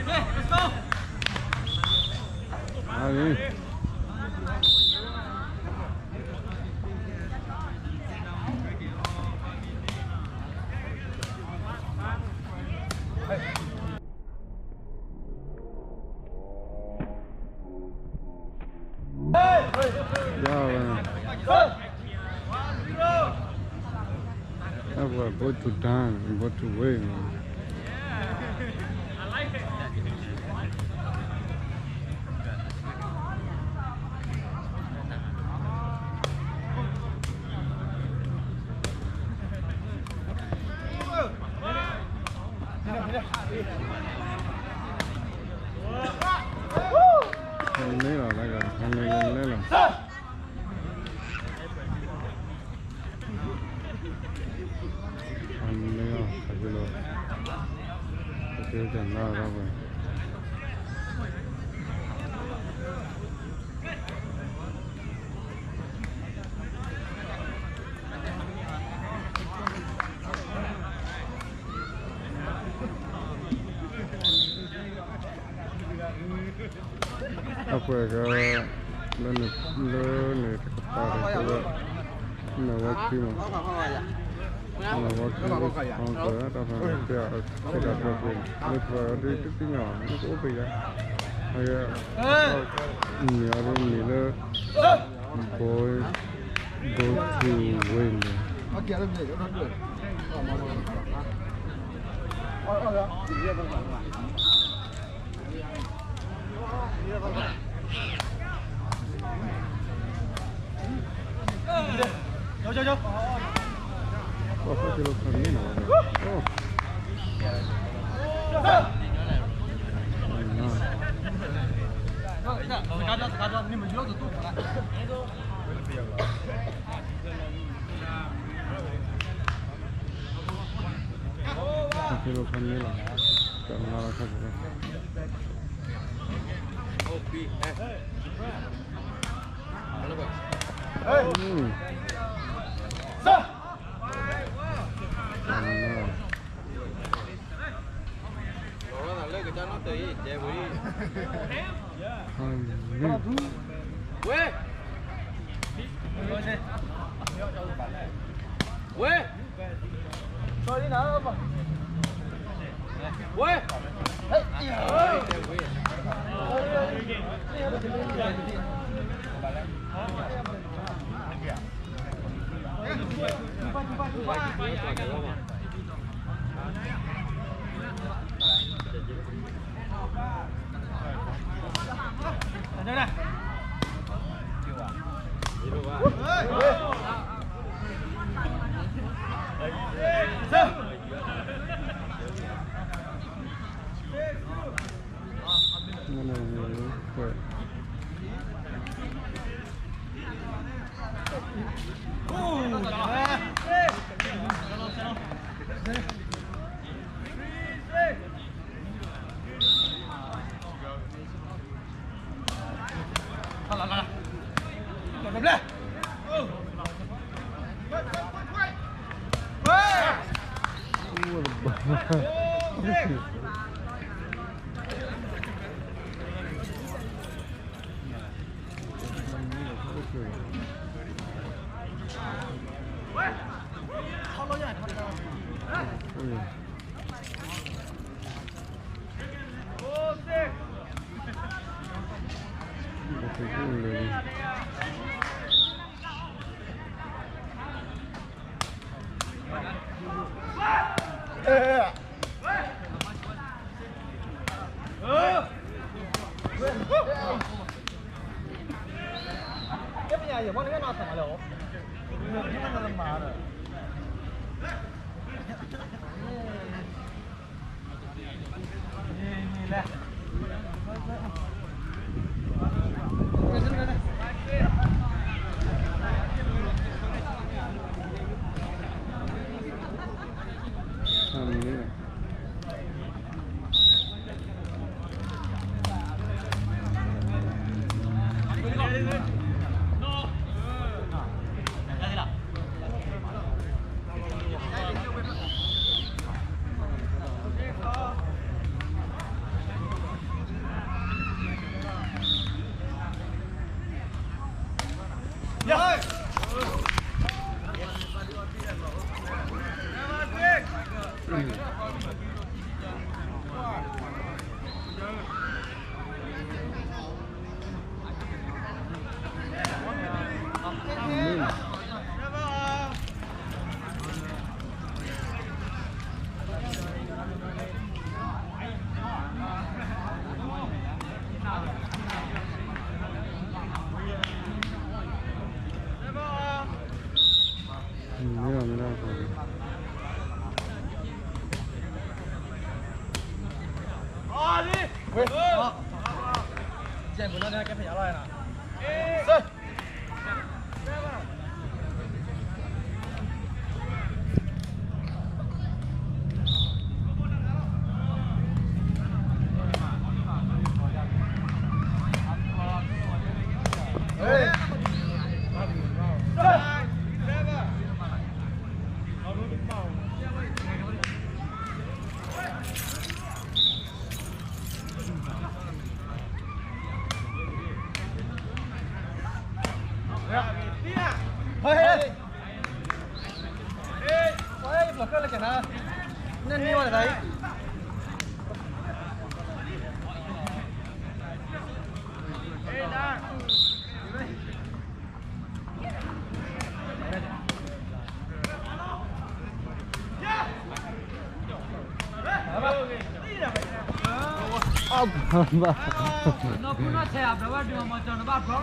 အါလံ ယဝဲ That boy, boy too dumb, boy too weak, man. လဲလီၤ လဲလီၤ လဲလီၤ လဲလီၤ လဲလီၤ အပှဲၤက လၢန့ၣ်တကပၤတကဝဲ နဝဲခံမး နဝဲခံလၢကီကၢတၢ်ဖးန့ၣ် တဲအီၤ ဆဲးဒၣ်ပှဲၤပှဲၤ လၢပှဲၤအီၤဒ်တသ့ၣ်ညါဘၣ် နကအိၣ်ဖဲယါ အက မ့ၢ်အီၤဒ်မ့ၢ်လၢ ဘိ ဘိထူဝ့ၢ်န့ၣ် ဝဲ ဝဲ ဝဲ နီၢ်ခိနီၢ်ဆဲးအဘျီဘၣ်ဒုးမၤမီၤကၠီနဘၣ်ဘျီလ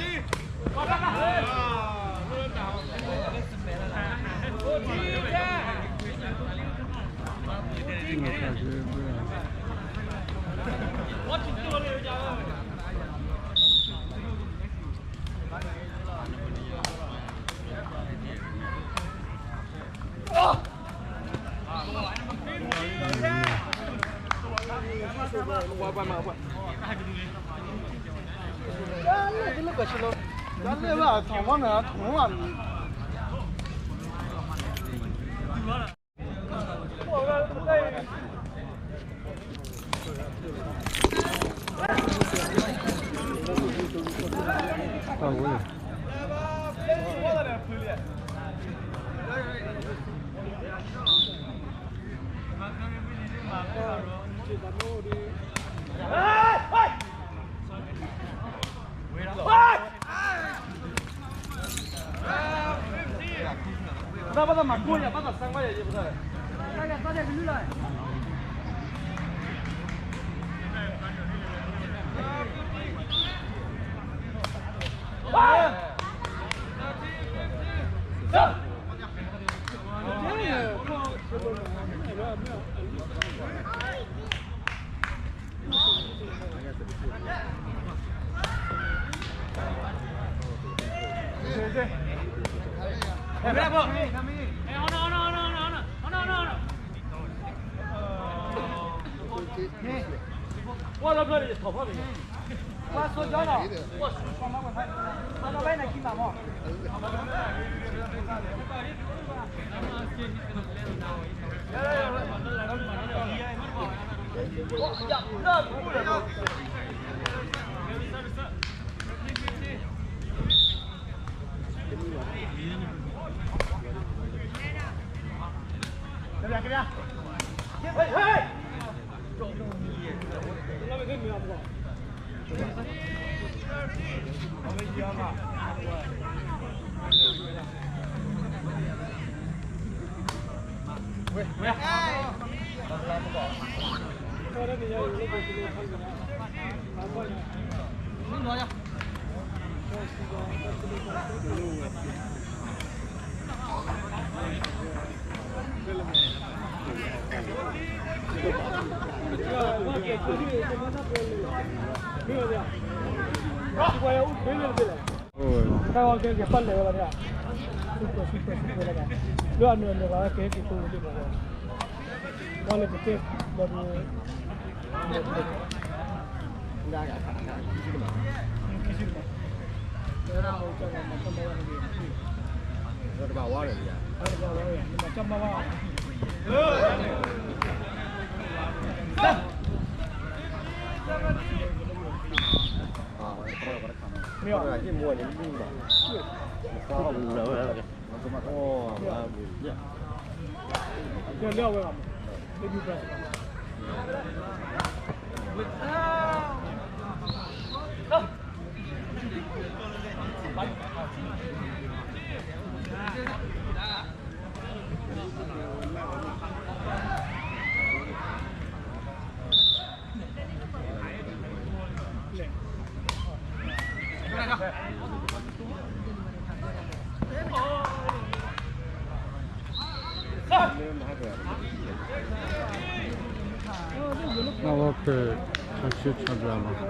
ီၤ. တၢ်ဂီၤကဲက့ၤပာ်လဲၤဝဲလီၤ, ဆူၣ်ဆူၣ်ဆူၣ်ဆူၣ်လၢ, လၢအနုာ်အနုာ်လီၤကဲက့ၤပူၤလံမး, ဝဲလၢကကဲလီၤဒုး, ခံဆံတဘၣ်, တဘၣ်ဝါန့ၣ်, တဘၣ်ဝါန့ၣ်, မ့ၢ်, Okay, ဆၢဆၢဆၢဒၣ်မး.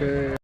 Okay.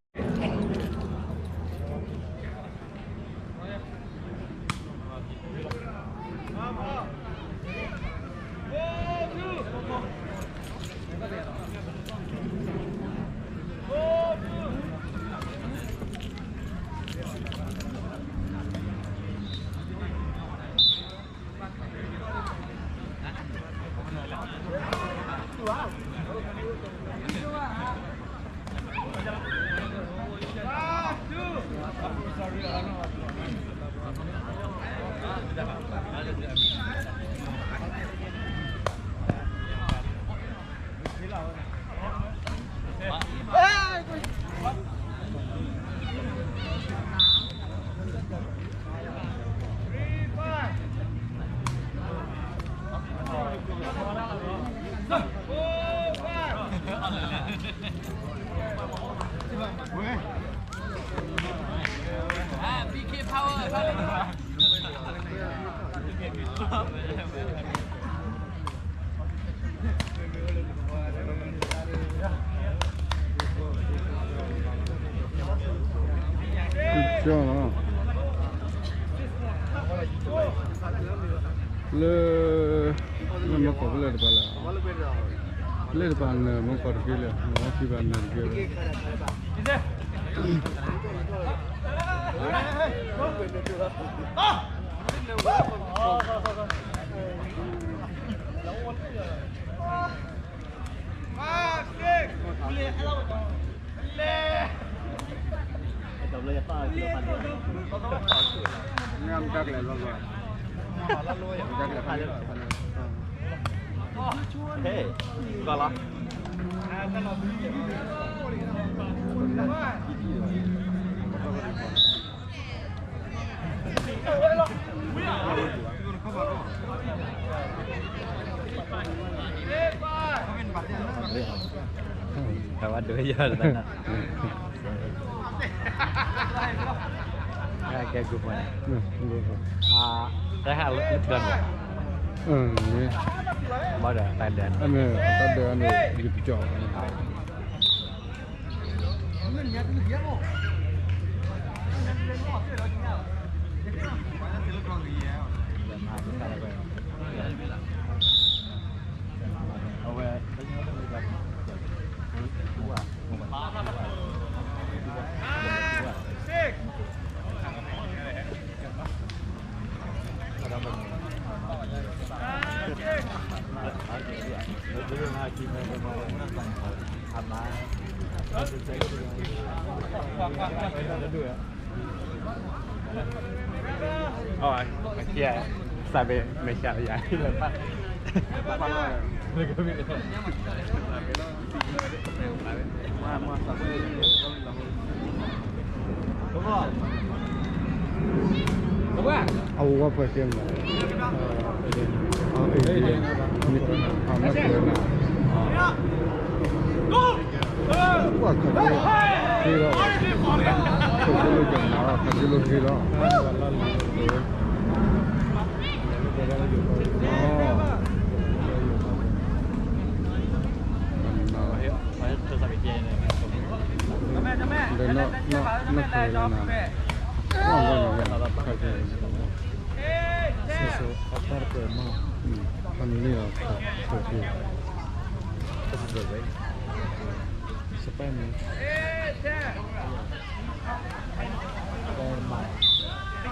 Good job. လၢ လၢမီၢ်ကီၢ်ဖဲလဲၣ်တပၤလဲၣ်, ဖဲလဲၣ်တပၤနၢၤမီၢ်ကီၢ်တက့ၢ်လဲၣ်, မီၢ်ကီၢ်ဘၣ်နၢၤတက့ၢ်ဝဲ. Hey, got Good point. တၢ်ဟးလၢဒၢးန့ၣ်, ဘၣ်ဒီးတၢ်ဒၢးန့ၣ်, တၢ်ဒၢးန့ၣ် ယကကၠီ All right, yeah, sabe, me llamo ya. အဝဲပှဲၤကဲမး, အဝဲပှဲၤကဲမး, ပှၤခးက့ၤလီၤ, ခးက့ၤလီၤကဲမး, ခးက့ၤလီၤက့ၤလီၤ, လၢလၢ နၢ်ခါလၢနၤ, အီၣ်ဘၣ်နၤလၢနၤ, ခါကဲ, ဆိဆိ အတၢ်တပှဲၤမး, ဖးန့ၢ်လံဒီးခါ, ဆိဆိ, စပၢ်န့ၣ် စးဘၣ်ယၤ, ယမၤမ့ၢ်မ့ၢ်, မ့ၢ်ထ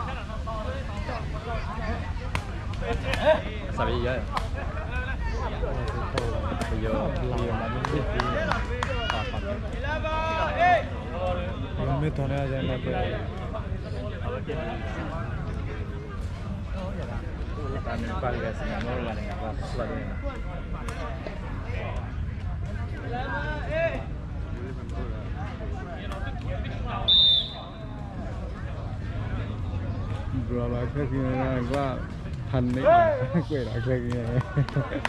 ီ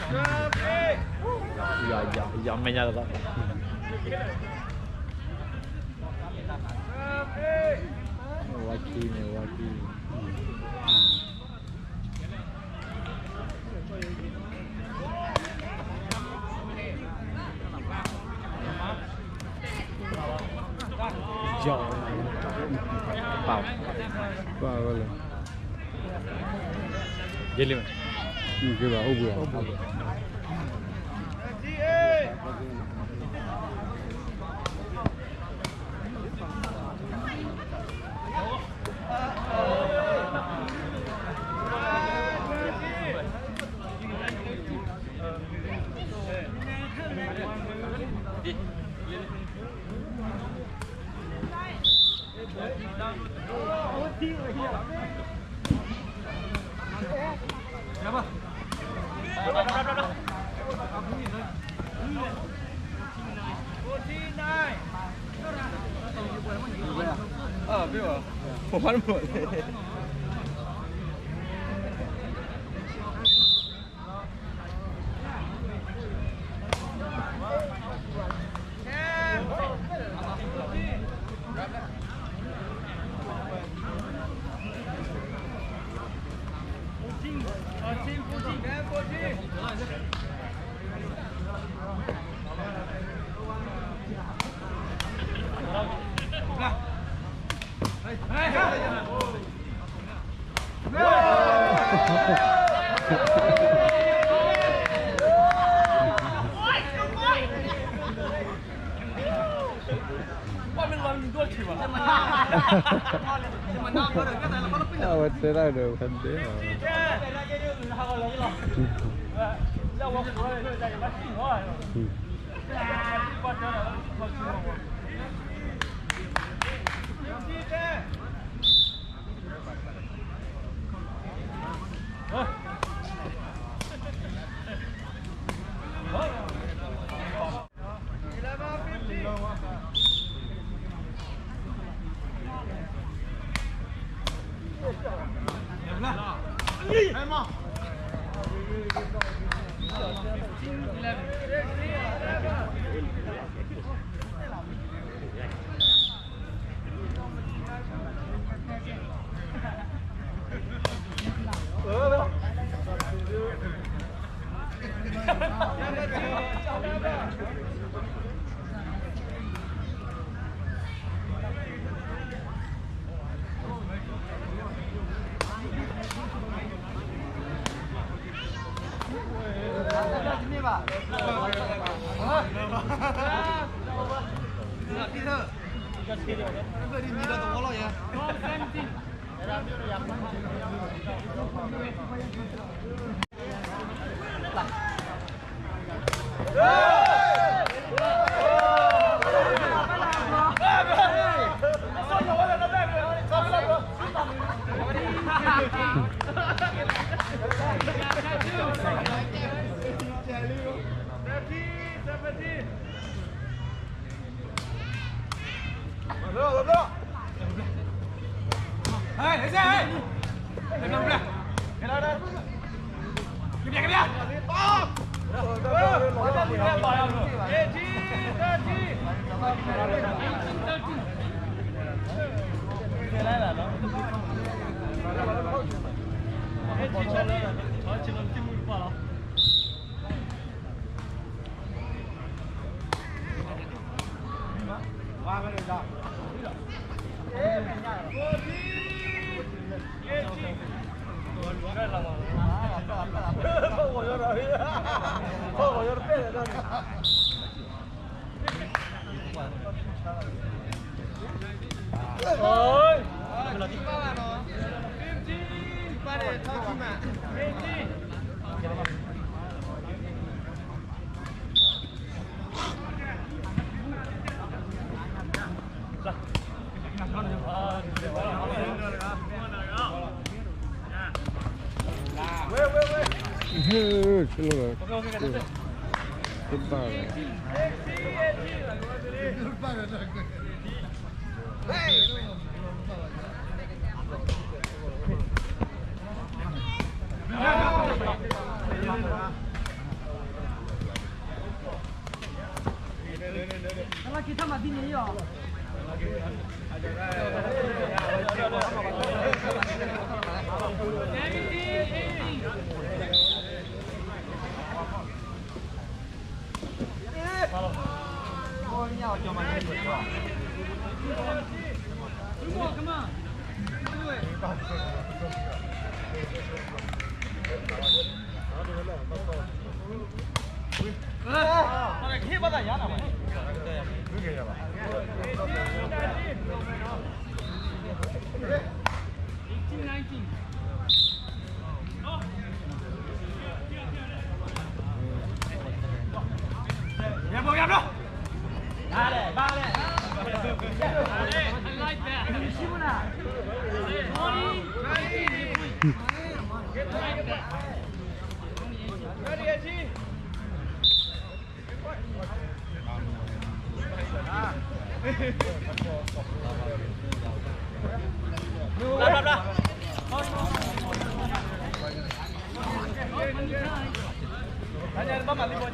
ၣ်န့ၣ်, ဘျီလီၤခဲကနံၣ်န့ၣ်, ဖးန့ၢ်, ကွဲးလီၤခဲကနံၣ်န့ၣ်, ယၤမဲာ်ညါကသီ, ဝါခံန့ၣ်, ဝါခံ ပာ်ဝဲလၢ, ယလံ, ကဘၣ်အိၣ်ဘှံး, အဝဲတဲတၢ်ဒီးဖဲန့ၣ်, ဘၣ်မၤလံဘိညါ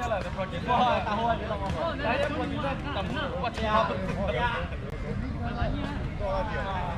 လၢ practice ဘၣ်တၢ်ဟိုးဝဲဒ်လီၤမး, တၢ်ဟဲ practice တၢ်မူ ဝဲတၢ်